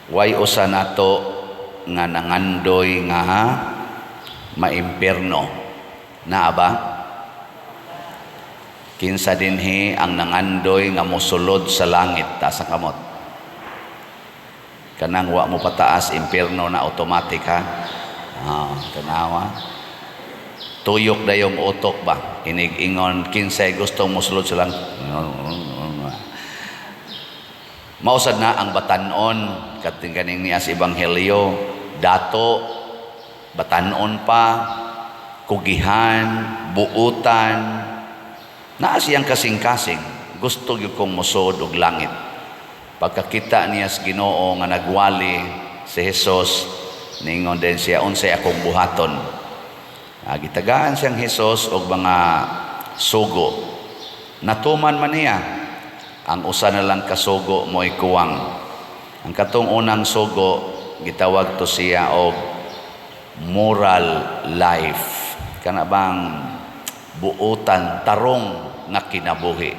Way usa nato nga nangandoy nga maimpierno. Naa ba? Kinsa dinhi ang nangandoy nga mosulod sa langit? Taas ang kamot. Kanang wa mo pataas, impierno na automatic, ha. Ah, tanawa. Tuyok dayong utok ba? Inig-ingon, kinsay gustong mosulod sa langit? Mausad na ang batanon kating kaning niya sa ebanghelyo, dato batanon pa, kugihan, buutan, naa siyang kasing-kasing, gusto gyud kong mosud og langit. Pagkakita niya sa Ginoo nga nagwali si Jesus, ningon din siya, "Unsay akong buhaton?" Gitagaan siyang Jesus og mga sugo. Natuman man niya. Ang usa na lang kasugo mo'y kuwang. Ang katong unang sugo, gitawag to siya og moral life. Kana bang buutan, tarong nga kinabuhi.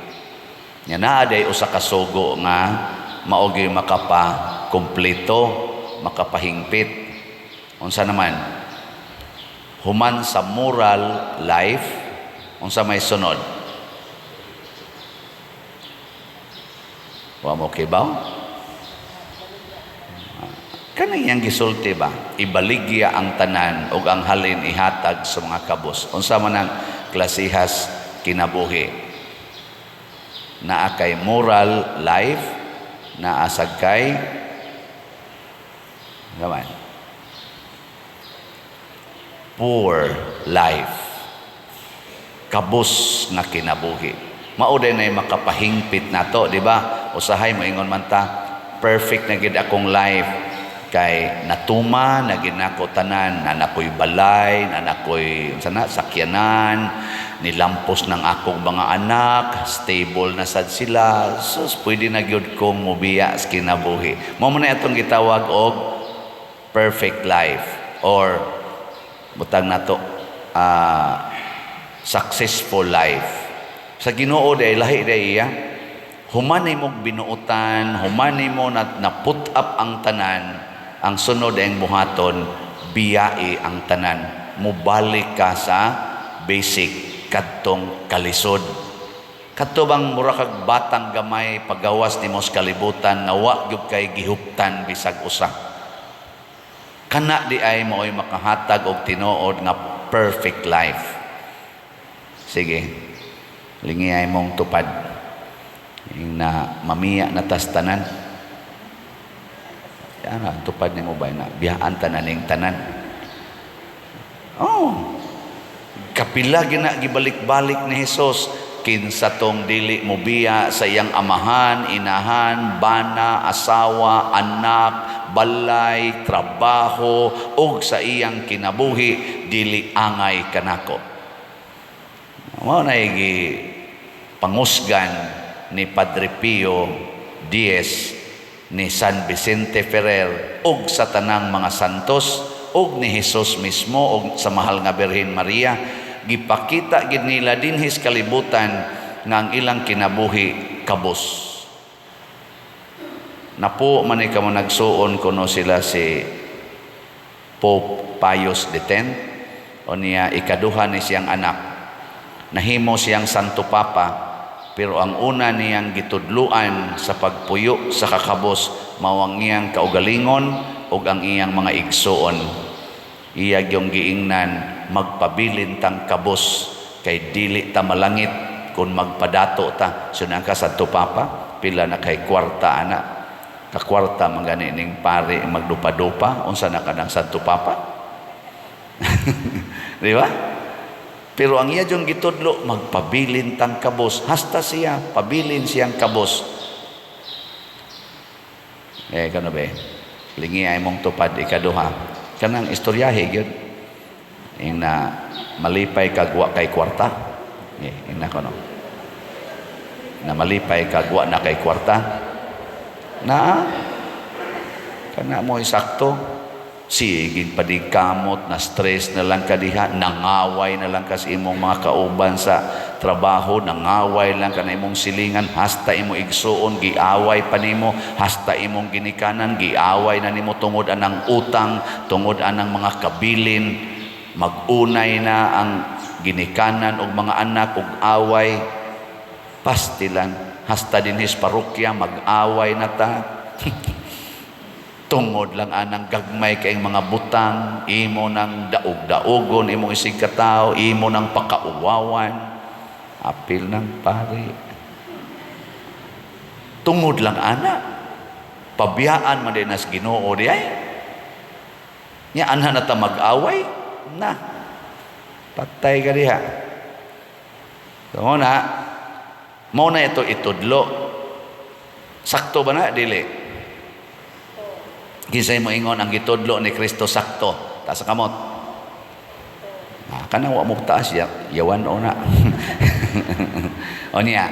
Nya naa day usa ka sugo nga mao gyud makapa kumpleto, makapahingpit. Unsa naman? Human sa moral life, unsa may sunod? Wa mo kibaw? Kanang iyang gisulti ba? Ibaligya ang tanan ug ang halin ihatag sa mga kabos. Unsa man ang klasihas kinabuhi? Naa kay moral life, naa sad kay naman poor life. Kabos nga kinabuhi. Mao din ay makapahingpit nato, di ba? Usahay moingon man ta, "Perfect na gid akong life kay natuma na gid nako tanan, naa nakoy balay, naa nakoy unsa na sakyanan, nilampos ng akong mga anak, stable na sad sila. Sus, pwede na gyud kong mobiya sa kinabuhi." Mao man na atong gitawag og perfect life or butang nato successful life. Sa Ginoo day lahi day iya. Human nimo binuotan, human nimo na put up ang tanan, ang sunod ang buhaton, biyai ang tanan. Mubalik ka sa basic kadtong kalisod. Kadto bang mura kag batang gamay pagawas nimo sa kalibutan nga wa gyud kay gihuptan bisag usa. Kana di ay mao'y makahatag og tinuod nga perfect life. Sige. Lingiyay mong tupad. Yung na mamiya na tas tanan. Yan ang tupad nimo ba na biyaan tanan ning tanan. Oh. Kapila gina gibalik-balik ni Jesus, kinsa tong dili mo biya sa iyang amahan, inahan, bana, asawa, anak, balay, trabaho ug sa iyang kinabuhi, dili angay kanako. Mao na gi pangusgan ni Padre Pio X, ni San Vicente Ferrer ug sa tanang mga santos ug ni Jesus mismo ug sa mahal nga Birhen Maria. Gipakita gid nila dinhi sa kalibutan nga ang ilang kinabuhi kabos. Napo man ni kamo nagsuon kuno sila si Pope Pius X o niya ikaduha ni siyang anak. Nahimo siyang Santo Papa, pero ang una niyang gitudluan sa pagpuyo sa kakabos mao ang iyang kaugalingon ug ang iyang mga igsuon. Iya gyung giingnan, magpabilin tang kabos kay dili ta malangit kung magpadato ta. So ka Santo Papa, pila na kay kwarta ana? Kakwarta man gani ning pari magdupa-dupa, unsa na kanang Santo Papa? Di ba? Pero ang iya yung gitudlo, magpabilin tang kabos. Hasta siya, pabilin siyang kabos. Eh, kano ba? Lingi ay mong tupad ikaduha. Kanang istoryahe gyud. Ing na malipay kag wa kay kwarta. Eh, ing na kono. Na malipay kag wa na kay kwarta. Na kana mo sakto. Sige padigkamot, na stress na lang ka diha, nangaway na lang ka sa imong mga kauban sa trabaho, nangaway lang ka na imong silingan, hasta imo igsuon giaway pa nimo, hasta imong ginikanan giaway na nimo tungod anang utang, tungod anang mga kabilin. Magunay na ang ginikanan og mga anak og away, pastilan. Hasta dinhis parokya mag-away na ta tungod lang anang gagmay kay mga butang. Imo nang daog-daogon imong isig katawo, imo nang pakauwawan, apil ng pari, tungod lang ana. Pabiyaan man din nas Ginoo di ay nya anha na ta mag-away na, patay ka diha. So na mao na ito itudlo. Sakto ba na, dili? Kinsay mo ingon ang gitudlo ni Kristo sakto? Taas sa kamot. Ah, kanang wa mo taas ya, yawan o na. O niya,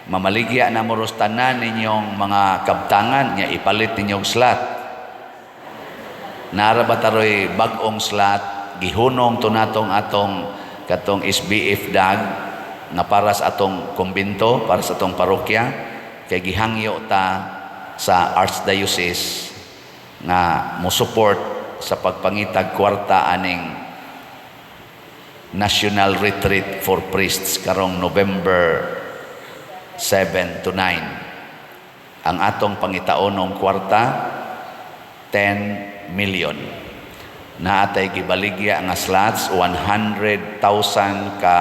mamaligya na mo ros tanan ninyong mga kabtangan nya ipalit ninyong slot. Nara ba taroy bag-ong slot, gihunong to natong atong katong SBF dag nga para sa atong kumbento, para sa atong parokya, kay gihangyo ta sa Archdiocese nga mo support sa pagpangitag kwarta aning National Retreat for Priests karong November 7 to 9. Ang atong pangitaonong kwarta, 10 million. Naatay gibaligya nga slots, 100,000 ka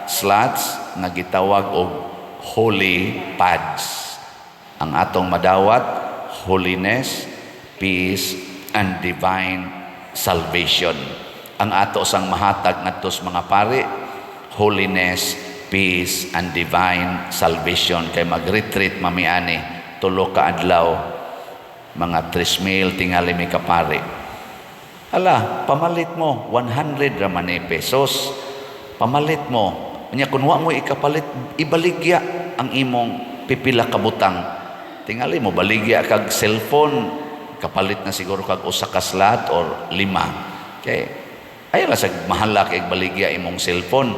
slots nga gitawag og holy pads. Ang atong madawat, holiness, peace, and divine salvation. Ang ato sang mahatag ngadto sa mga pari, holiness, peace, and divine salvation. Kay mag-retreat mami ani, 3 ka adlaw, mga 3,000 tingali mi ka pari. Ala, pamalit mo, 100 ra man ni pesos. Pamalit mo. Nya kun wa mo ikapalit, ibaligya ang imong pipila ka butang. Tingali mo baligya kag cellphone, kapalit na siguro kag usa ka slot or lima. Kay ayaw ra sa mahala kay baligya imong cellphone.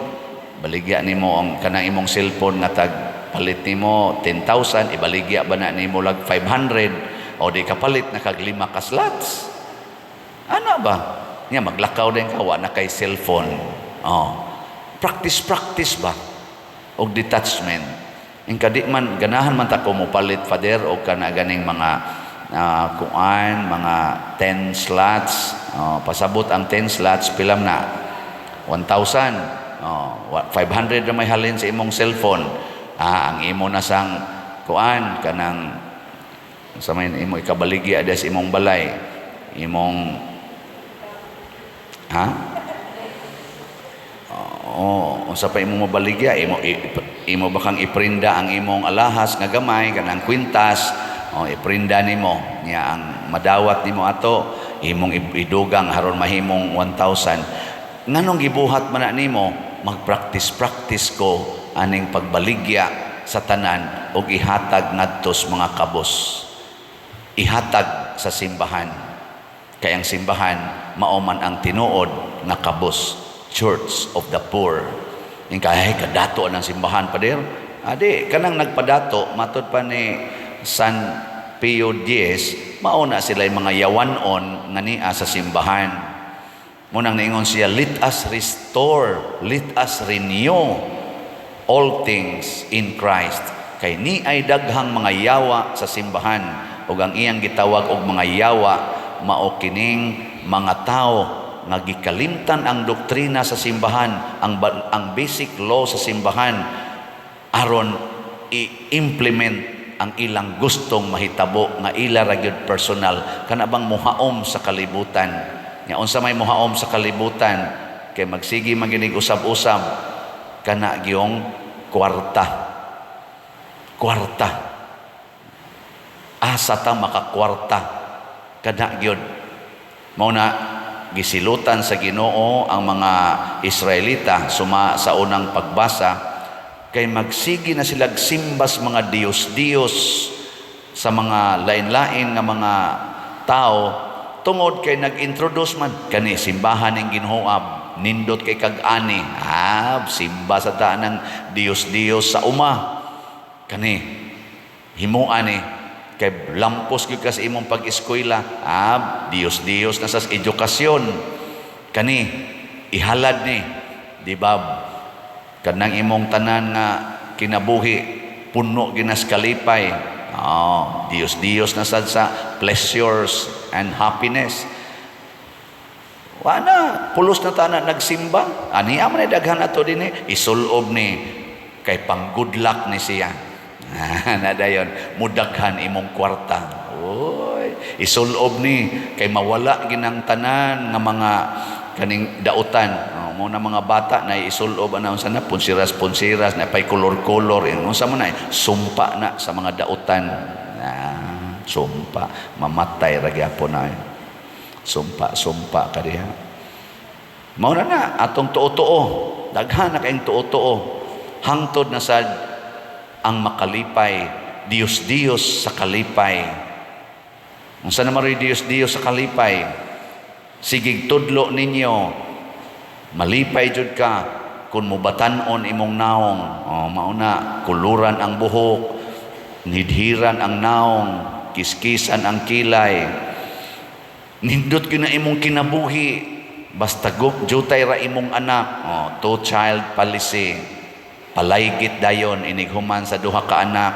Baligya nimo ang kanang imong cellphone nga tag palit nimo 10,000, ibaligya ba na nimo lag 500 o di kapalit na kag lima ka slots. Ano ba? Nya maglakaw din ka, wa na kay cellphone. Oh. Practice, practice ba? Og detachment. Ingka di man ganahan man ta ko mopalit, Father, og kana ganing mga kuan, mga 10 slots. Oh, pasabot ang 10 slots pilam na 1,000. Oh, 500 na may halin sa imong cellphone. Ah, ang imo na sang kuan, kanang sa may imo ikabaligya sa imong balay, imong ha. Oo, unsa pa imong mabaligya, imo ba kang iprinda ang imong alahas nga gamay, kanang kwintas, oh, iprinda nimo nya ang madawat nimo ato imong idugang aron mahimong 1,000. Nganong gibuhat man na nimo? Magpractice practice ko aning pagbaligya sa tanan og ihatag ngadto sa mga kabos, ihatag sa simbahan, kay ang simbahan mao man ang tinuod nga kabos, church of the poor. Yung kay kadato ng simbahan, pader. Adi kanang nagpadato, matod pa ni San Pio X, mao na sila mga yawanon nga nia sa simbahan. Munang niingon siya, "Let us restore, let us renew all things in Christ." Kay ni ay daghang mga yawa sa simbahan, ug ang iyang gitawag og mga yawa mao kining mga tao nga gikalimtan ang doktrina sa simbahan, ang basic law sa simbahan, aron i-implement ang ilang gustong mahitabo nga ila ra gyud personal, kana bang muhaom sa kalibutan. Nya unsa may muhaom sa kalibutan? Kay magsige man ginig usab-usab kana gyung kwarta, kwarta. Asa ta makakwarta? Kana gyud. Mao na gisilutan sa Ginoo ang mga Israelita suma sa unang pagbasa, kay magsige na sila simbas mga diyos-diyos sa mga lain-lain nga mga tao, tungod kay nag-introduce man kani simbahan ning Ginhoab. Nindot kay kag ani. Ah, simba sa ta ng Diyos-Diyos sa uma. Kani himuan ni kay lampos gyud ka sa imong pag-eskwela. Ah, Diyos-Diyos na sa edukasyon. Kani ihalad ni, di ba? Kanang imong tanan nga kinabuhi puno ginas kalipay. Oh, Diyos Diyos na sad sa pleasures and happiness. Wala, pulos na ta na nagsimba. Ani man daghan ato dinhi, isulob ni kay pang good luck ni siya. Na dayon, mudaghan imong kwarta. Oy, isulob ni kay mawala ginang tanan nga mga kaning dautan. Oh, mo na mga bata na isulob ana, unsa na, punsiras-punsiras na pay kolor-kolor, unsa man na, sumpa na sa mga dautan. Ah, sumpa, mamatay ra gyapon na. Sumpa, sumpa ka diha. Mao na na atong tuo-tuo. Daghan na kayong tuo-tuo. Hangtod na sad ang makalipay, Diyos Diyos sa kalipay. Unsa na maroy Diyos Diyos sa kalipay? Sigig tudlo ninyo, malipay jud ka kung mubatan-on imong naong. Oh, mauna, kuluran ang buhok, nidhiran ang naong, kiskisan ang kilay. Nindot gyud na imong kinabuhi. Basta jutay ra imong anak. Oh, two child policy. Palaygit dayon inighuman sa duha ka anak.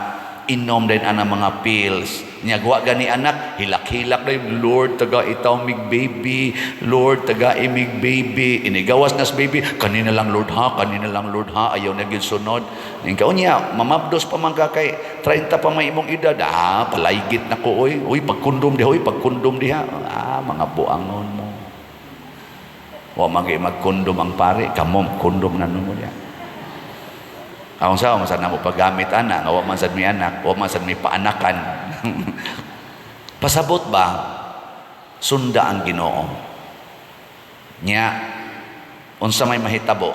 Inom din ana mga pills. Nya wa gani anak, hilak-hilak dayon, "Lord, taga itaw mig baby. Lord, taga imig baby." Inigawas nas baby, "Kanina lang, Lord, ha, kanina lang, Lord, ha, ayaw na gyud sunod." Ning kaunya, mamabdos pa man ka kay 30 pa may imong edad. "Ah, palaygit na ko oy. Uy, pagkondom diha, uy, pagkondom diha." Ah, mga buangon mo. Wa man gyud magkondom ang pare, kamo kondom na mo diha. Ako sa man sad namo paggamit ana nga wa man sad mi anak, wa man sad mi paanakan. Pasabot ba, sunda ang Ginoo. Nya unsa may mahitabo?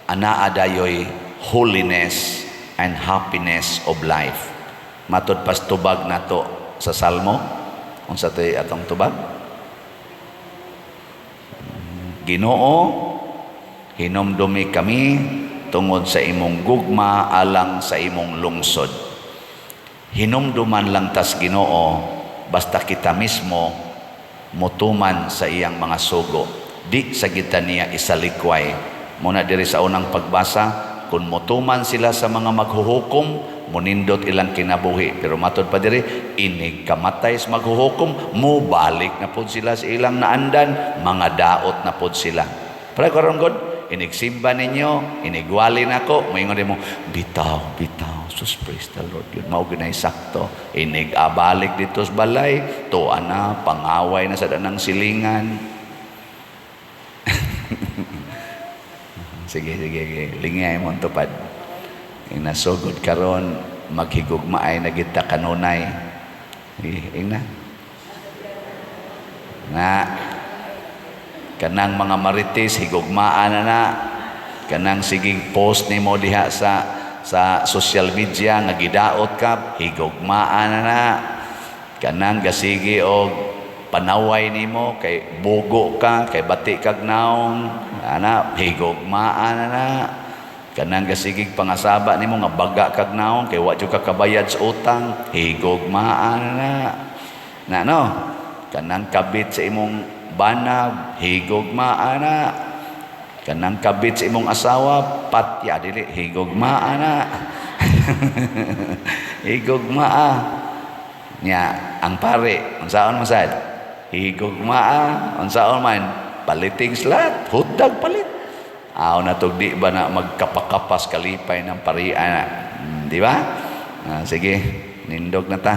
Anaa dayoy holiness and happiness of life. Matod pas tubag nato sa Salmo, unsa toy atong tubag? "Ginoo, hinumdumi kami tungod sa imong gugma alang sa imong lungsod." Hinumduman lang tas Ginoo basta kita mismo mutuman sa iyang mga sugo. Di sa kita niya isalikway. Muna diri sa unang pagbasa, kung mutuman sila sa mga maghuhukom, munindot ilang kinabuhi. Pero matod pa diri, inig kamatay sa maghuhukom, mubalik na pod sila sa ilang naandan, mga daot na pod sila. Pero karon god, inigsimba ninyo, inigwali nako, moingon mo, "Bitaw, bitaw, sus, praise the Lord." Yun, mao ginay sakto. Inig abalik dito sa balay, tuwa na, pangaway na sa danang silingan. Sige, sige, sige. Lingay mo ang tupad. Inasugod karon, maghigugmaay na kita kanunay. Sige, ingna. Na, kanang mga marites, higugmaan na na. Kanang sigig post nimo diha sa social media nga gidaot ka, higugmaan na na. Kanang gasigi og panaway nimo kay bugo ka, kay bati kag naong, ana, higugmaan na na. Kanang gasigig pangasaba nimo nga baga kag naong kay wa jud ka kabayad sa utang, higugmaan na na. Na no, kanang kabit sa imong banag, higugmaan na. Kanang kabit sa imong asawa, patya dili, higugmaan na. Higugmaa. Nya ang pare, unsaon man sad? Higugmaa, unsaon man? Paliting slat, hutdag palit. Aw na tug di ba na magkapakapas kalipay ng parian na. Di ba? Ah, sige, nindog na ta.